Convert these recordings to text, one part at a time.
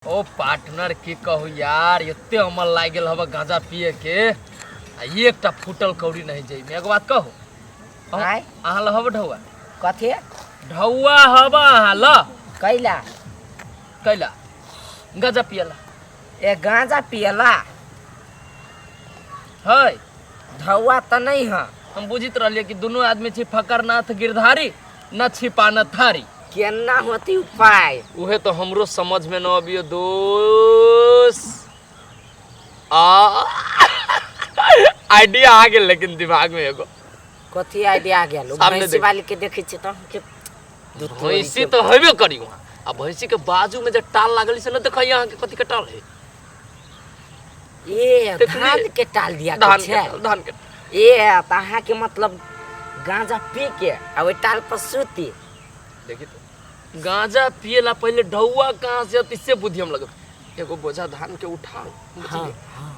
ओ partner की कहू यार, एते अमल लागि गेल हबे गांजा पिए के, आ एकटा फूटल कौड़ी नहीं जाई। एगो बात कहू? आय? अहाँ ल हबे ढौआ? कथी? ढौआ हबे अहाँ ल। कैला? कैला गांजा पियला। ए गांजा पियला? है ढौआ त नहीं है। हम बुझित रहलिए कि दुनू आदमी छी फकरनाथ गिरधारी, न छिपा न थारी। केना होती उपाय? उहे तो हमरो समझ में न अबियो दोस। आ आइडिया आ गेल लेकिन दिमाग में एगो। कथी आइडिया आ गेल? सामने भैंसी देख। वाली के देखै छी तऽ के दूध तोड़ी भैंसी के। तो हेबे करी वहाँ, आ भैंसी के बाजू में जे टाल लागल से न देखैया अहाँ के कथी के टाल है? ए देखलिए? धान के टाल दिया के धान के छै। टाल, धान के। ए तऽ अहाँ के मतलब गांजा पी के आ ओहि टाल पर सूती। देखी तो गांजा पिएला पहले ढौआ कहाँ से आती से बुद्धि हम लगब। एगो बोझा धान के उठाओ बुझलिए,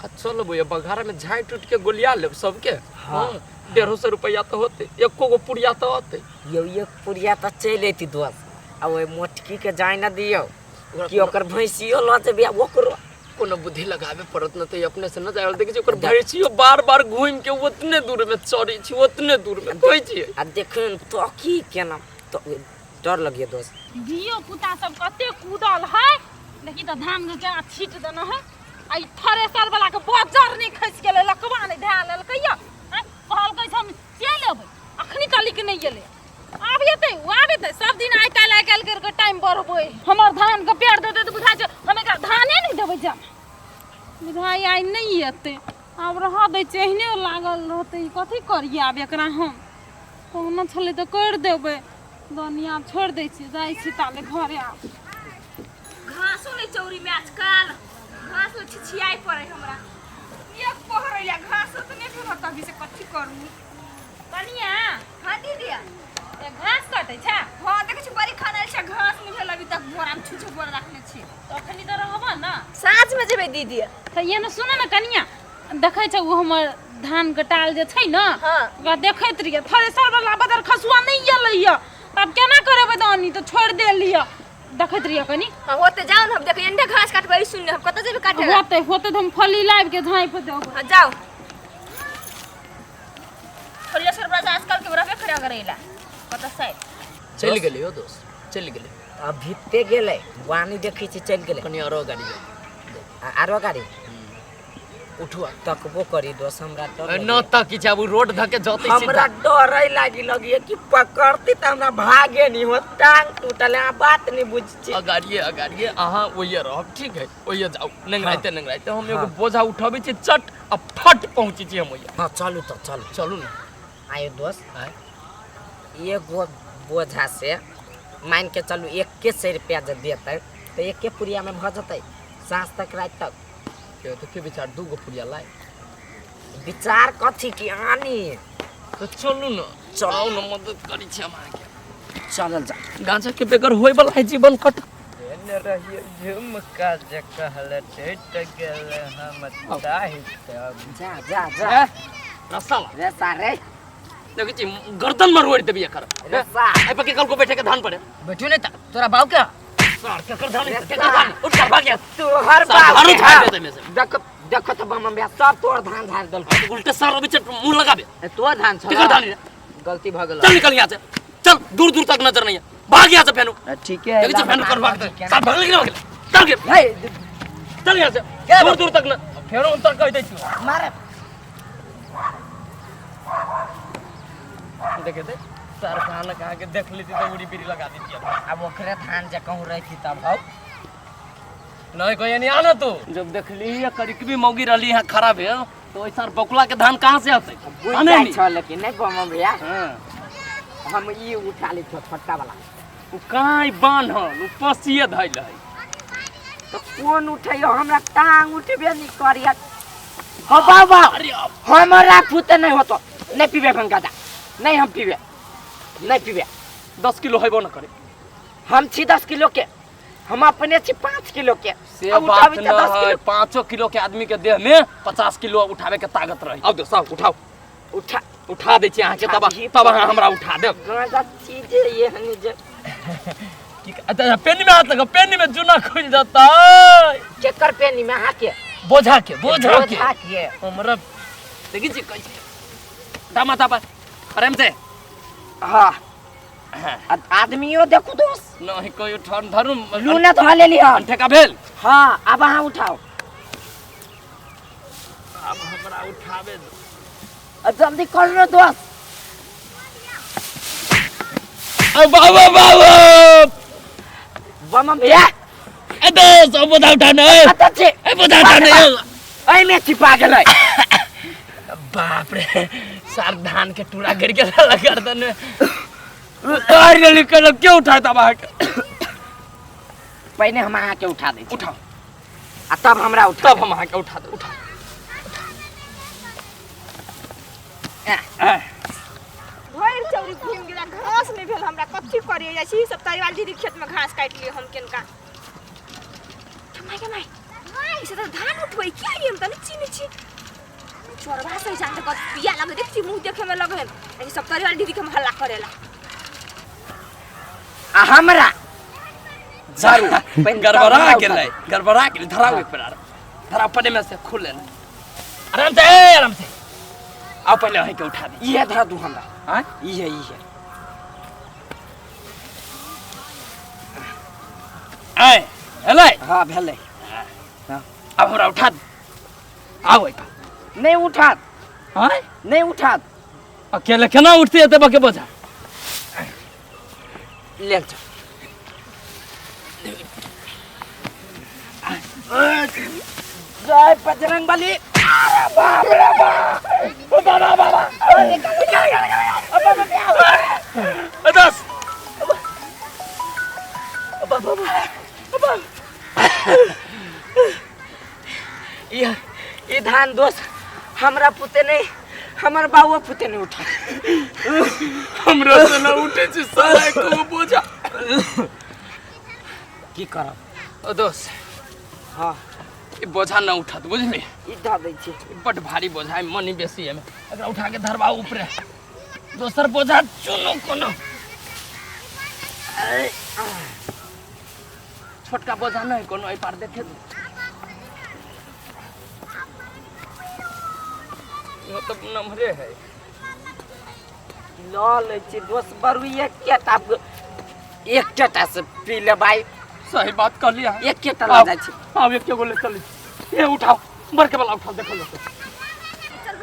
आ चलो भैया बघारा में झाँट टूट के गोलिया लेब सबके। हाँ, 150 रुपया तो होते, एको गो पुड़िया तो होते। यौ एक पुड़िया तो चलि अयती दोस्त, आ ओहि मोटकी के जाय न दियौ कि ओकर भैंसियो लऽ जेबै आ ओकरो। कोनो बुद्धि लगाबे पड़त न तऽ अपने से न जाय। देखै छी ओकर भैंसियो बार बार घूमि के ओतने दूर में चरै छी, ओतने दूर में कहै छियै। आ देखियौ तो की केना तो डर लगिए दोस्त। धियो पुता सब कते कूदल है, देखी तऽ धान के केना छीट देने है। आ ई थ्रेसर वाला के बजर नहि खसि गेलै, लकवा नहि धए लेलकै यऽ। आँय, कहलकै से हम चलि अबै, अखनी तलिक नहि एलै। आब एतै, ओ आब एतै। सब दिन आइ काल्हि आइ काल्हि करि कऽ टाइम बढ़बै। हमर धान के पेड़ देतै तऽ बुझाइ छै हम एकरा धाने नहि देबै जमा। बुझाइ आइ नहि एतै, आब रहऽ दै छियै, एहने लागल रहतै। ई कथी करियै आब एकरा हम? कहुना छलै तऽ करि देबै दनी, आब छोड़ि दै छियै, जाइ छी ताले घरे आब। घासो नहि चौरी में आजकल घास ले छिछियाइ पड़े हमरा। एक पहर अइला घासो तऽ नहि भेल तभी से कथी करू? कनिया। हाँ दीदी। ए घास कटै छै? हाँ देखै छी बड़ी खाना छै, घास नहि भेल अभी तक, बोरा में छुछे बोरा रखने छी। तऽ अखनी तऽ रहबऽ ने? साँझ में जेबै दीदी। तऽ ये ने सुन ने कनिया, देखै छै ओ हमर धान के टाल जे छै ने, ओकरा देखैत रहियै, थ्रेसर वाला बदर खसुआ नहि एलै यऽ, तब केना करेबै दानी? तऽ छोड़ि देलियै, देखैत रहियै कनी। हाँ होते जाओ ने, हम देखै एंडे घास काटबै सुन, हम कतऽ जेबै काटे ला? होते होते तऽ हम फली लाबि के झाँपि देबै। हाँ जाओ। थ्रेसर वाला आजकल के रहबे करे करेला कतऽ से चलि गेलै यौ दोस्त, चलि गेलै। अभी ते गेलै वानी देखै छी चलि गेलै। कनी आरो गाड़ी जाउ। आरो गाड़ी उठू आ। तकबो करी दोस्त, हमरा डर न लगैए। तक छै, आब उ रोड धके जतै हमरा सीधा। डर लागी लगिए कि पकड़ती तऽ हमरा भागे नहीं हो, टांग टूटल, अहाँ बात नहीं बुझ छी। अगाड़िए अगाड़िए अहाँ ओहिए रहब, ठीक है? ओहिए जाउ नंगराइते नंगराइते। हम एगो बोझा उठबै छी चट आ फट पहुँचै छी हम ओहिए। हाँ चलू तऽ चलू। चलू ने। आयो दोस्त। आँय? एगो बोझा से मान के चलू 100 रुपया जे देतै तऽ एके पुड़िया में भऽ जेतै साँझ तक राति तक। के तऽ के विचार दू गो पुड़िया लाइ? विचार कथी की आनी। तऽ चलू ने। चलू। आउ ने, मदद करै छी हम अहाँके। चलल जा। गांजा के बेगर होय वाला है जीवन कट। देने रहिए झुमका जे कहल टूट गेल हम ताहि तब। जा जा जा। ए, रस्सा ला। रे सारे। देखै छी गर्दन में रोड़ि देबी एकर। रे सा। एहि पर केकर को बैठे के धान पड़े? बैठू नहीं तोरा बाबू के। सार केकर धान है? केकर धान? उठ कर भाग यहाँ। तोहर सार बाप धानो के। झाड़ि देतै एहिमे से। देखो देखो तो बम बम सब तोर धान झाड़ देलको। उल्टे सार अबै छै मुंह लगाबे। ए, तोर धान छौ। केकर धान है? गलती भऽ गेल। चल निकल यहाँ से, चल दूर दूर तक नजर नहीं है, भाग यहाँ से फेनु। ठीक है। देखै छी फेनु कर भाग दे। सार भाग लेकिन भाग चल गे। हे चल यहाँ से दूर दूर तक न फेरो उतर कहि दै छियौ। मारे। देखे दे सार कहाँ न कहाँ के देख लेती तो उड़ी बीड़ी लगा देती। अब ओकरे धान जे कहूँ रहती तब हौ। नहीं कोई नहीं आना तू जब देखली है करिकबी मौगी रहली है खड़ा भेल तो ओइ सार बकुला के धान कहाँ से आते? बुझ आने जाइ नी। छौ लेकिन नहीं बम भैया। हाँ। हम ई उठा लै छौ छोटका वाला। उ काई बान्हल उ पसिए धैल है। तो कोन उठैयो? हमरा टांग उठबे नहीं करिया। हो बाबा। अरे अब हमरा फूते नहीं होतो, नहीं पीबे हम गाजा, नहीं हम पीबे, नहीं पीबे। 10 किलो हेबो न करे। हम छी 10 किलो के, हम अपने छी 5 किलो के। से अब बात उठाबी न तऽ 10 है, किलो। 5 किलो के आदमी के देह में 50 किलो उठावे के ताकत रही। अब दोस्त उठाओ। उठा। उठा दै छी अहाँके, उठा तब दही तब अहाँ हमरा उठा देब। गांजा चीज ये हनी जे की अच्छा पेनी में हाथ लगा, पेनी में जूना खुल जाता। केकर पेनी में? अहाँ के बोझा के, बोझा के। बोझा के। हमरा देखी छी कैसे तामा तापा प्रेम से। हाँ आदमियो देखू दोस्त नहीं कोई उठान धरू लूना धो लेली हन। ठेका भेल। हाँ अब अहाँ उठाओ। अब हमरा उठाबे दो। जल्दी कर लो दोस्त। अब बाबा बाबा बम भैया ए दोस्त अब बोझा उठाने अच्छा छे ए बोझा उठाने एहि में छिपा गेलै। बाप रे सार धान के टूरा गिर गेल गर्दन में। उतार गेली कल क्यों उठाता बाहर? पहिने हम अहाँ के उठा दै छी। उठाओ आ तब हमरा उठा। तब हम अहाँ के उठा दे। उठा भरि चौरी घुमि गेला, घास नहि भेल हमरा, कथी करियै जाइ छी सब तरीवाल दीदी खेत में घास काटि लियै हम केनका। My my ई से तऽ धान उठबै किया ये हम तऽ नहि चिन्है छी। चोरबा से जान तऽ पिया लगे देख छी मुँह देखे में लगे है सब तरीवाल दीदी के हम हल्ला करेला। आ हमरा झाड़ू गड़बड़ा गेलै, गड़बड़ा गेलै। धराउ एक बेर, धराउ पने में से खोल लेना। आराम से आराम से आओ, पहले अहीं के उठा दी। इहे धरा दू हमरा। हाँ इहे इहे आए हेलै। हाँ भेलै। अब हमरा उठा दे। आओ एहि पर। नहीं उठात। हाँ नहीं उठात। अकेले केना उठते एते बके बोझा? ले चल। जय बजरंग बली। अरे बाप रे बाप, बाबा बाबा दस ये धान दोस्त हमरा पुते नहीं, हमर बाबू पुते नहीं उठा। हमरा से ना उठे छी साला को बोझा। की करब ओ दोस्त? हाँ ई बोझा ना उठत बुझली, ई धऽ दै छी। बड भारी बोझा है, मनी बेसी है। एकरा उठा के धरबाउ ऊपरे, दोसर बोझा चुनू कोनो। छोटका बोझा नहीं कोनो एहि पार देखे दू। यो तो नम्हरे है। लऽ लै छी दोस्त बरू एकेटा एकेटा से पी लेबै। सही बात कहलियै। एकेटा लऽ जाइ छी। आब एके गो ले चलै छी। ए उठाओ बड़के वाला उठाओ, देखो लो। चल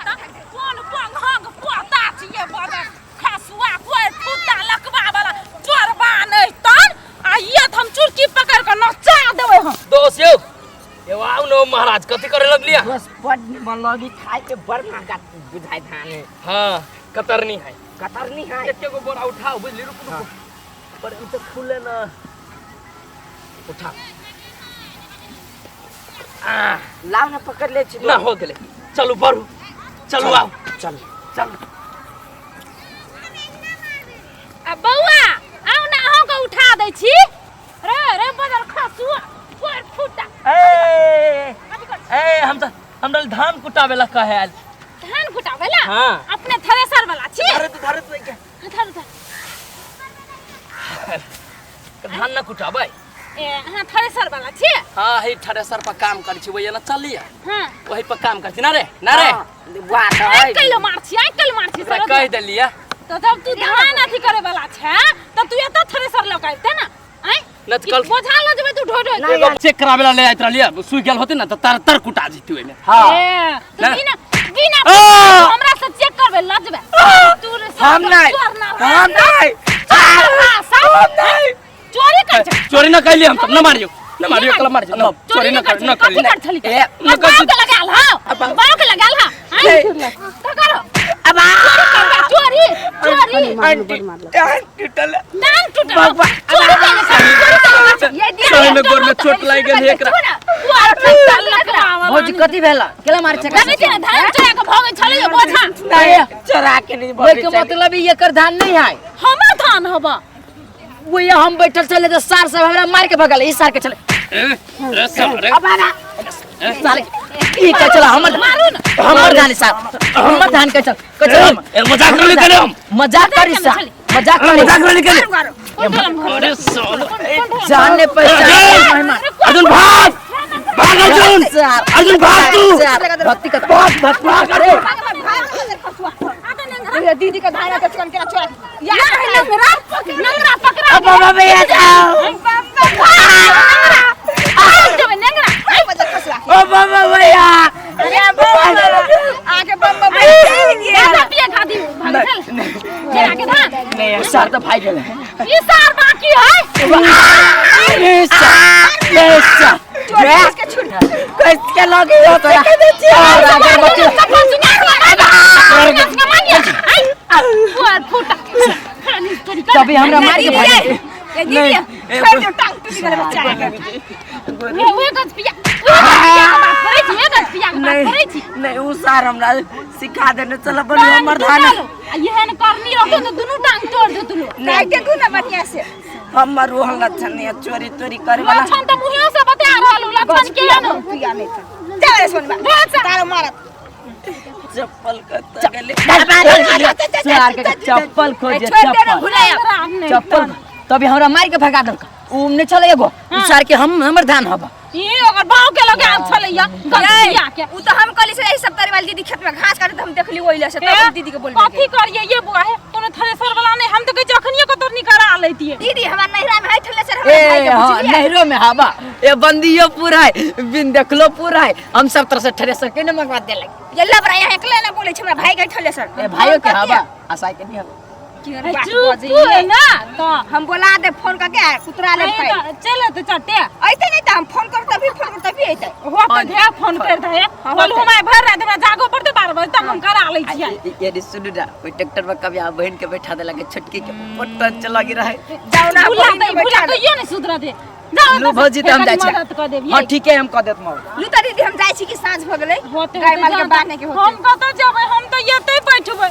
त कोन पंघग पोता छियै बदर खसुआ कोइ फुटा लकबा वाला चोरबा नहि तन आ ये हम चुरकी पकड़ के नचा देबै हम। दोस्त यौ यौ आउ न महाराज, कथी करे लगलियै? बस बड निमन लगी खाय के, बड़ महंगा बुझाइ धान है। हाँ कतरनी है, कतरनी है। एके गो बोरा उठाओ बुझली। रुक रुक पर ई तऽ खुले ना। उठा लाओ ना, पकड़ ले छी। ना हो गेलै, चलू बढ़ू, चलू आओ, चल चल। आ बौआ आउ ना, अहूँ के उठा दै छी। रे रे बदल खसुआ कोइ फुटा। ए ए हम त हमरा धान कुटाबे ला कहे आयल। धान कुटाबे ला? हाँ। अपने थ्रेसर वाला छी? धरे धरे धरे धरे धरे धान ना कुटाबै। ए अहाँ थ्रेसर वाला छी? हाँ हे थ्रेसर पर काम करै छी, वही ना चलिए। हाँ वही पर काम करै छी ना रे, ना रे बात है। कैलो मार छी, आइ कैलो मार छी सर कह देलिए। तो जब तू धान अथी करे वाला छै त तू एत थ्रेसर लऽ के आबिते ना। आइ न त कल बोझा ल जेबै तू ढो ढो। एगो चेक कराबे ला ले आइत रहलिए, सुइ गेल होते ना त तर तर कुटा जेती ओइमे। हां ए त बिना बिना हमरा से चेक करबे ल जेबै तू। हम नहीं, हम नहीं, हम नहीं चोरी कर छै। चोरी ना कैलिए हम, तब ना मारियो, ना मारियो, कल मारियो ना। चोरी ना कर, ना कथी कर छली? ए बाप के लगाल हां, बाप के लगाल हां। तो करो अब चोरी चोरी। आंटी टांग टूटल, टांग टूटल। चोरी कर ये सही में गोर में चोट लागि गेल एकरा। भौजी कथी भेला? केला मार छै? लगै छै धान चोरा के भगै छलै बोझा। नहीं चोरा के नहीं भगै के मतलब ई एकर धान नहीं है, हमर धान हबा। वो ये हम बैठल छले त सार सब हमरा मार के भगल। ई सार के चले ए सारे अब आना साले ई के चला हमर मारू ना, हमर धान सार, हमर धान के चल के चल। ए मजाक कर ले हम, मजाक करी सा, मजाक करी, मजाक कर ले। अरे साला जाने पहचाने महिमा अर्जुन भाग भाग अर्जुन अर्जुन भाग तू भक्ति का भाग भाग भाग अरे अरे दीदी का धान के चुकन के चोरा या नंगरा नंगरा पकड़ा अब बाबा भैया जाओ नंगरा ओ बाबा भैया अरे बम आगे बम बम गांजा पिए खाती भाग चल चला के धान नहीं सर तो भाई गेल ये सार बाकी है अरे सर ये सर चोर के छुट कैसे के लगे हो तोरा और अगरबत्ती चप्पल सुना तभी हमरा मार के भाग ये दीदी छोड़ दो टांग टूट गेल बच्चा नहीं नहीं उ सार हमरा सिखा देने चल बन हमर धान एहन करनी रहतो तो दुनू टांग तोड़ देतु लो काट के ना बढ़िया से हमर रोहन लक्षण नहीं है, चोरी तोरी करे वाला लक्षण त मुहे से बता रहल हूँ, लक्षण के न पिया नहीं था चल रे सोनबा तारो मारत चप्पल कत गेले सार के चप्पल खोजे छोड़ दे ना चप्पल भुलाया चप्पल तभी हमरा मार के भगा देलक उ ने चले एगो उ सार के हम हमर धान हबा ई ओकर बाव के लगा छलैया गलतिया के उ तो हम कहली से यही सब तारी वाली दीदी खेत में घास काटे त हम देखली ओइला से तब दीदी के बोल कथी करिए ये बुआ है कोनो थ्रेसर वाला नहीं हम तो कहै छी अखनिये को तोर निकरा लैतिए दीदी हमार नैहरा में है थ्रेसर हमरा भाई ए के हाँ बुझलिए नहरो में हवा ए बंदियो पूरा है बिन देखलो पूरा है हम सब तरह से थ्रेसर के ने मंगवा देलक ये लबरा यहाँ एकले ना बोले छै हमरा भाई के थ्रेसर ए भाइयों के हवा आशा के नहीं हवा केहन बात चुप बजैये। तू ना तो हम बोला दे फोन करके कुतरा ले भाई चल तो चटे ऐते नहीं त हम फोन कर तभी फोन कर तभी ऐते हो तो ढेर फोन कर दे बोल हम आइ भर रात हमरा जागो पड़ते 12 बजे तक हम करा लै छियै ये सुनू ना कोई ट्रैक्टर पर कभी आ बहन के बैठा देलक छोटकी के पोट चल गिरा है जाओ ना भुला बहिन दे के भुला बैठा दे। कहियो नहीं सुधरा दे जाओ लू भौजी त हम जाइ छी मदद कर देब हां ठीक है हम कह देत मौ लू त दीदी हम जाइ छी कि साँझ भ गेलै होते गाय होते माल के जाओ बांधे के हम होते कतऽ जेबै हम तऽ एतै बैठबै